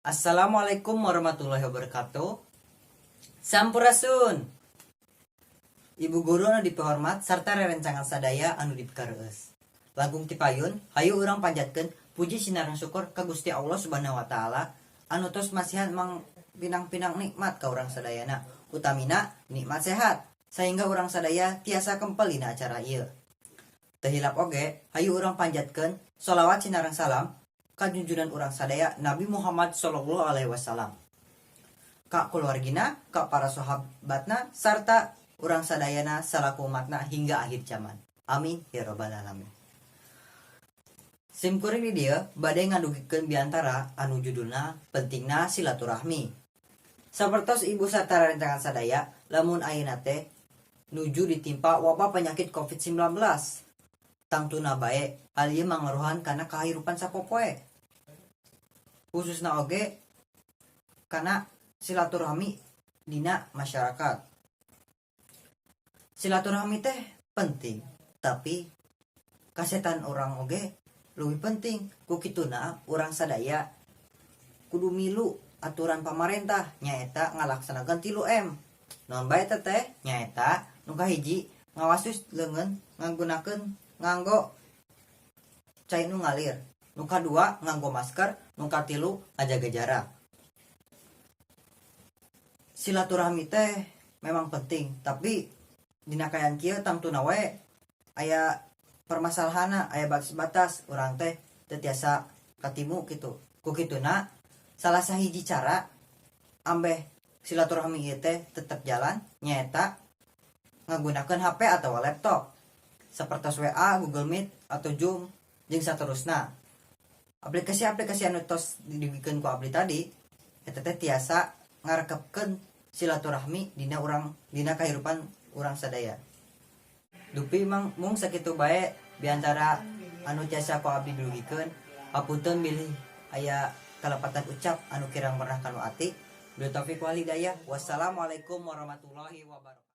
Assalamualaikum warahmatullahi wabarakatuh. Sampurasun. Ibu guru anu dipihormat sarta rerencangan sadaya anu dipikareueus. Langkung ti payun, hayu urang panjatkeun puji sinareng syukur ka Gusti Allah Subhanahu wa Taala anu tos masihan mangpinang-pinang nikmat ka urang sadayana, utamina nikmat sehat sehingga urang sadaya tiasa kempel dina acara ieu. Teu hilap oge, hayu urang panjatkeun sholawat sinareng salam ka junjunan urang sadaya, Nabi Muhammad sallallahu alaihi wasallam, ka keluargina, ka para sahabatna, sarta urang sadayana salaku umatna hingga akhir zaman. Amin ya robbal alamin. Sim kuring di dieu bade ngadugikeun biantara anu judulna "Pentingna Silaturahmi". Sapertos ibu sarta rerencangan sadaya, lamun ayeuna teh nuju ditimpa wabah penyakit COVID-19. Tangtuna bae hal ieu mangaruhan kana kahirupan sapopoe. Khususna oge kana silaturahmi dina masyarakat. Silaturahmi teh penting, tapi kasehatan urang oge lebih penting. Ku kituna urang sadaya kudu milu aturan pamarentah, nyaeta ngalaksanakeun 3M. Naon bae teh? Nyaeta nu kahiji, ngawasus leungeun ngagunakeun nganggo cai nu ngalir, nu kadua, nganggo masker, nu katilu, ngajaga jarak. Silaturahmi teh memang penting, tapi dina kaayaan kieu tangtuna wae aya permasalahanna, aya batas-batas, urang teh teu tiasa katimu kitu. Ku kituna salah sahiji cara ambeh silaturahmi ieu teh tetep jalan nyaeta ngagunakeun HP atau laptop seperti WA, Google Meet atau Zoom, jeung saterusna. Aplikasi-aplikasi anu tos didugikeun ku abdi tadi eta teh tiasa ngarekepkeun silaturahmi dina urang, dina kahirupan urang sadaya. Dupi mang mung sakitu bae biantara anu tiasa ku abdi dugikeun. Hapunten bilih aya kalepatan ucap anu kirang merenah kana ati. Billahi taufiq wal hidayah. Wassalamualaikum warahmatullahi wabarakatuh.